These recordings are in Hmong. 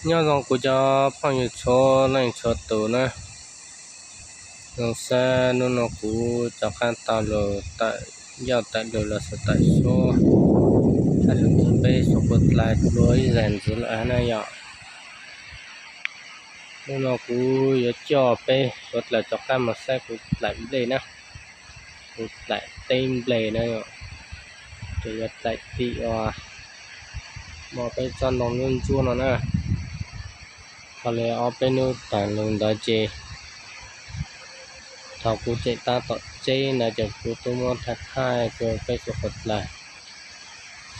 Nyob zoo kuv cov phooj ywg txhua leej txhua tus na, zoo siab hnub no kuv rov qab tau los tawm yaj tawm lug los xav tawm suab tham lus nrog peb suav dlawg dua ib zag ntxiv lawm na yom. Hnub no kuv yuav coj peb suav dlawg rov qab mus saib kuv dlaim nplej na, kuv dlaim teb nplej na, ces yuav dlaim tim uas muaj peb tsob ntoo ntsuab ntsuab no na. Thaum li ob peb hnub tag los ntawd ces thaum kuv tseem tab tom tseb ntawd ces kuv twb muab thaij thaij rau peb suav dlawg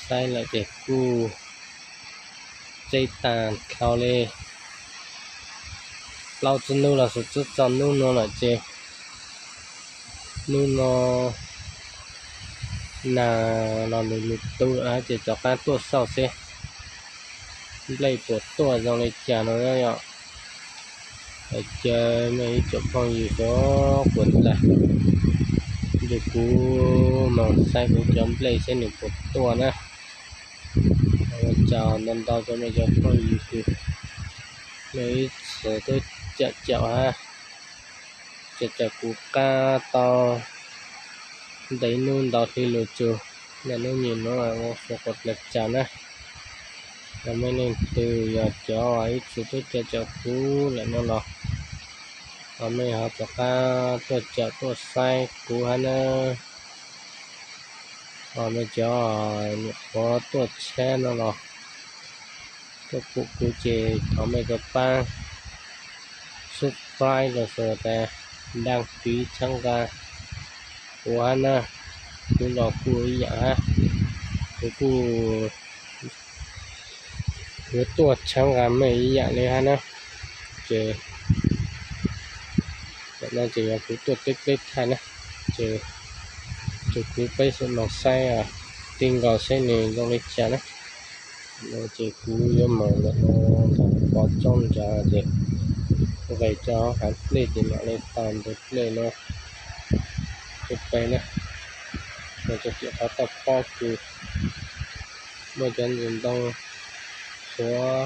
saib lawm ces kuj tseb tag dhau li plaub tsib hnub los xav txog hnub no lawm ces hnub no nag los lug lug tu lawm ces rov qab tuaj xauj seb nplej puas tuaj zoo li cas no na yom. Ces mej ib tsoom phooj ywg suav dlawg, ces kuv moog saib kuv cov nplej seb nws puas tuaj na. Ua tsaug ntau ntau rau mej cov phooj ywg kws mej ib txhis twb caum caum hab, ces txawm kuv qab tau ntev hnub ntau hli lug tsug, ntawm hnub nyim nuav suav dlawg tsaug na. Yog mej leej twg yog cov ib txhis twb caum caum kuv lawm no los, mej ho rov qab tuaj caum tuaj saib kuv hab na. Ho mej cov nyuam qhuav tuaj tshab no los tuaj pum kuv ces thov mej rov pab subscribe los sis đăng ký tshab nqa kuv hab na. Kuv los kuj ib yam hab, kuv kuj yuav tuaj tshab nqa mej ib yam li hab na. Ces tam no ces yog kuv tuaj teb pleb thaij na, ces tsuas kuv peb xub moog saib, ti nkaus saib nws zoo li cas na. Ces kuv yuav moog ntawm no ntawm pov tsoob ntawd ces nqes rau hauv plej ces mam li tau ntawm plej no rau peb na. Ces qhov toj pob kws muaj cov ntoo ntoo suav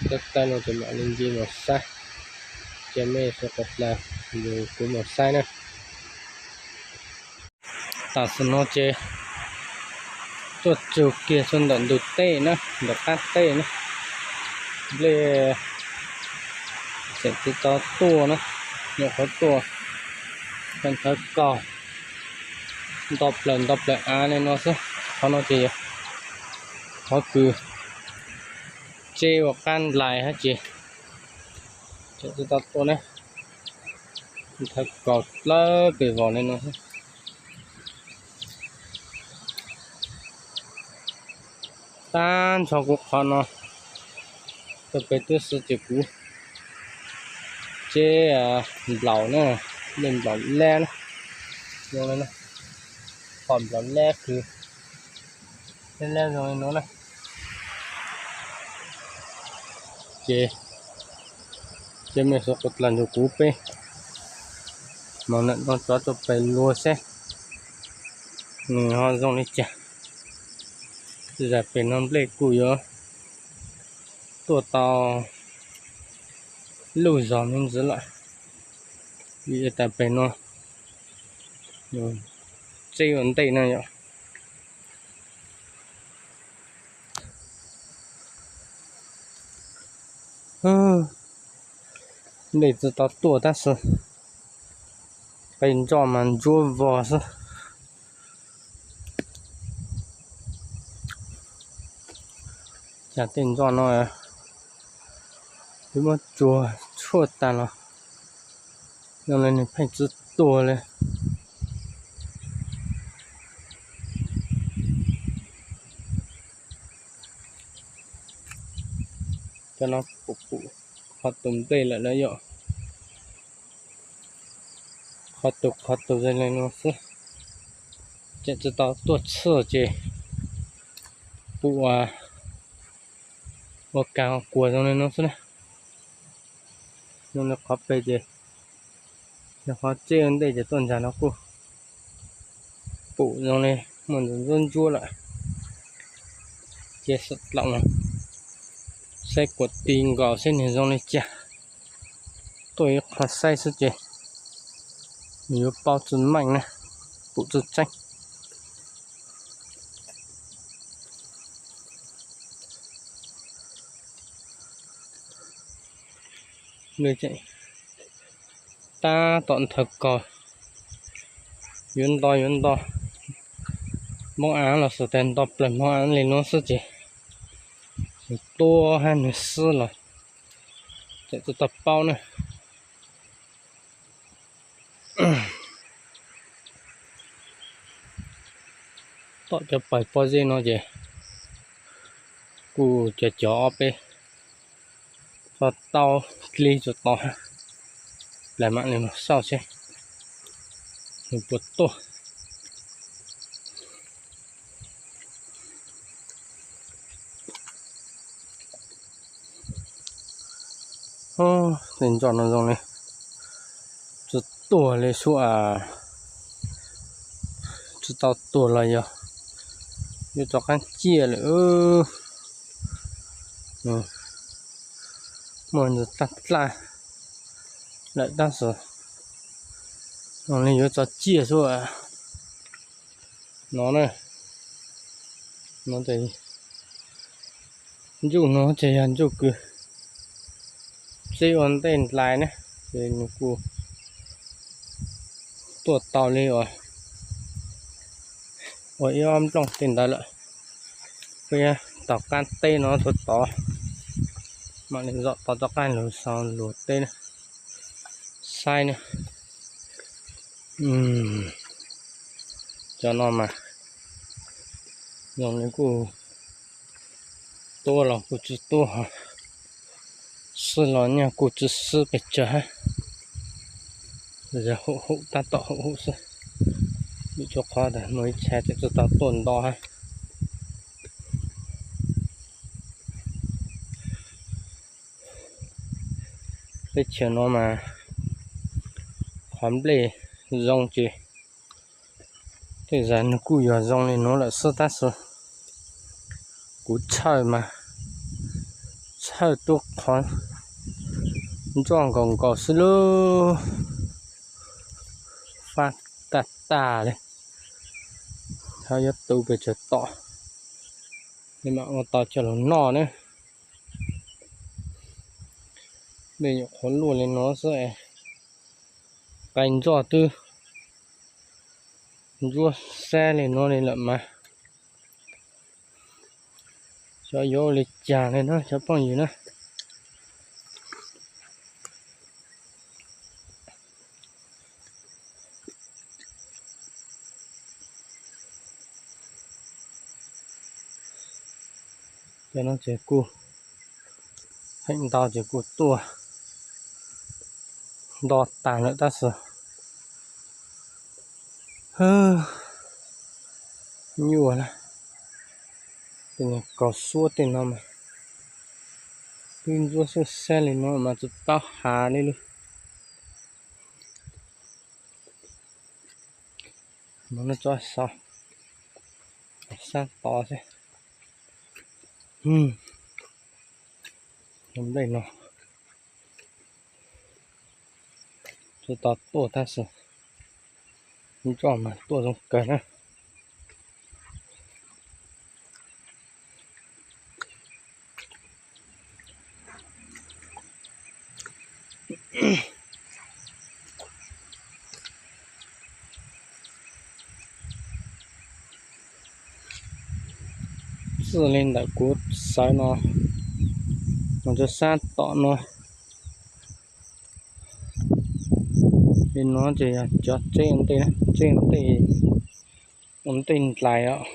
tawb tawb no ces mam li nce mus saib, ces mej suav dlawg yug kuv mus saib na. Tam sim no ces tuaj tsug kiag txug ntawm ntug teb na, ntawm qab teb na, nplej tseem tsis tau tuaj na, nyuam qhuav tuaj thawv kaus nto plaws nto plaws av li no xwb. Qhov no ces yog qhov kws tseb ua qab nplais hab ces tseem tsis tau tuaj na, thawv kaus dlawb pes vog li no xwb. Tag nrho kuv qhov no tuaj pem tub xwb ces kuv tseb nplaum na, nplaum lab na, zoo li no, qhov nplaum lab kws lab lab zoo li no na. Ces, ces mej suav dlawg nrug kuv peb moog ntawm no tso rau pem luag seb nws ho zoo li cas. Zag pem no nplej kuj yuav tuaj tau luj zog me ntsis lawm, vim tas pem no tseb ua ntej na yom. Nplej tsis tau tuaj tab sis tej nroj mas ntsuab vog xwb. Cas tej nroj no twb muab tsuag tshuaj tag los no li nws pheej tsis tuaj li. Cov no pum pum qhov tus nplej lawm na yom. Qhov tus qhov tus zoo li no xwb, tseem tsis tau tuaj txhij ces pum ua kag kuas zoo li no xwb na. Zoo li qhov pem ces yog qhov tseb ua ntej ces tuaj ntsag no kuj pum zoo li muaj ntxuav ntsuab ntsuab lawm. Ces xav dlaum no Saib kuam ti nkaus seb nws zoo li cas. Tuaj ib qho saib xwb ces nws yuav paub txuj meej na, pum txuj tseeb. Tab tom nthawv kaus, yuav nto yuav nto, hmoov av los xav tias nto plaws hmoov av li no xwb ces nws tuaj hab nws xwb los tseem tau paub na. Tom cov pais pob zeb no ces kuj cov cov ob peb tso tau dlig tso tau hab, plas mam li mus xauj seb nws puas tuaj. Tej ntsos no zoo li tsis tuag li sub, tsis tau tuag los yog yuav rov qab ciaj lawm. Muaj ntsis dlaj dlaj lawm tab sis zoo li yuav tso ciaj sub no na. No ces ntsuj no ces yog ntsuj kws txib ua ntej nplais na, ces nws kuj tuaj tau li ua ib ob nplooj tej ntawd lawm. Peb tom qab teb no tod tod, mam li zom tod rov qab lug sau lug teb saib na. Cov no mas zoo li kuj tuab los kuj tsis tuab, xwb los nyaj kuj tsis xwb pes tsawg hab. Hum hum tab tom hum hum xwb, vim rua qhov tas muaj ib txha tseem tsis tau tuaj nto hab. Teb chaws no mas qhov nplej zoo ces tej zag nws kuj yog zoo li nuav lawm xwb tab sis kuv tshawj mas tshawj tuab qhov ntsoj nkaus nkaus xwb lub fab tag tag li. Xyov yuav tu pes tsawg tom li mam ua tau coj lug noj na. Dej nyuam qhuav luaj li no xwb, qai ntsoj twb ntsuab xab li no li lawm mas xyov yuav ua li cas li na cov phooj ywg na. Cov no ces kuj heev ntau ces kuj tuaj nto tag lawm tab sis nyuaj na. Tej kaus suab tej no mas twb ntsuab xwb xab li no mas tsis paub has li lub. Mus no tso sau sab tod xwb. Nplej no tsis tau tuaj tab sis ntsoj mas tuaj zoo kawg na. Txij li ntawm kuv sawv no mus rau sab tom no li no ces yog cov tseb ua ntej, tseb ua ntej, ua ntej nplais os.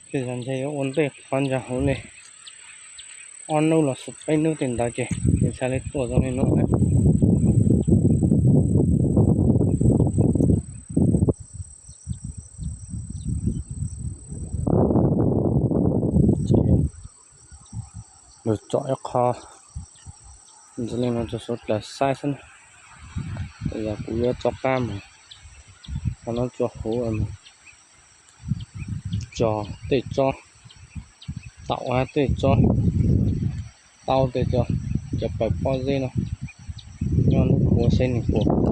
Tej zaum ntshe yuav ua ntej qhov ntsa hauv li ob hnub los sis peb hnub tej ntawd ces nws xav li tuaj zoo li no. Lug tsom ib qho ntxiv li no rau suav dlawg saib xwb na. Yog kuv yuav rov qab mus qhov no rua huv mus tso tej tsob, taum hab tej tsob Tau tias cov, cov pawg pob zeb no nyob lub puav seb nws puas tau.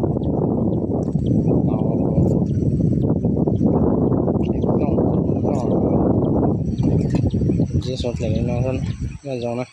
Ntxiv suav dlawg li no, nyob zoo na.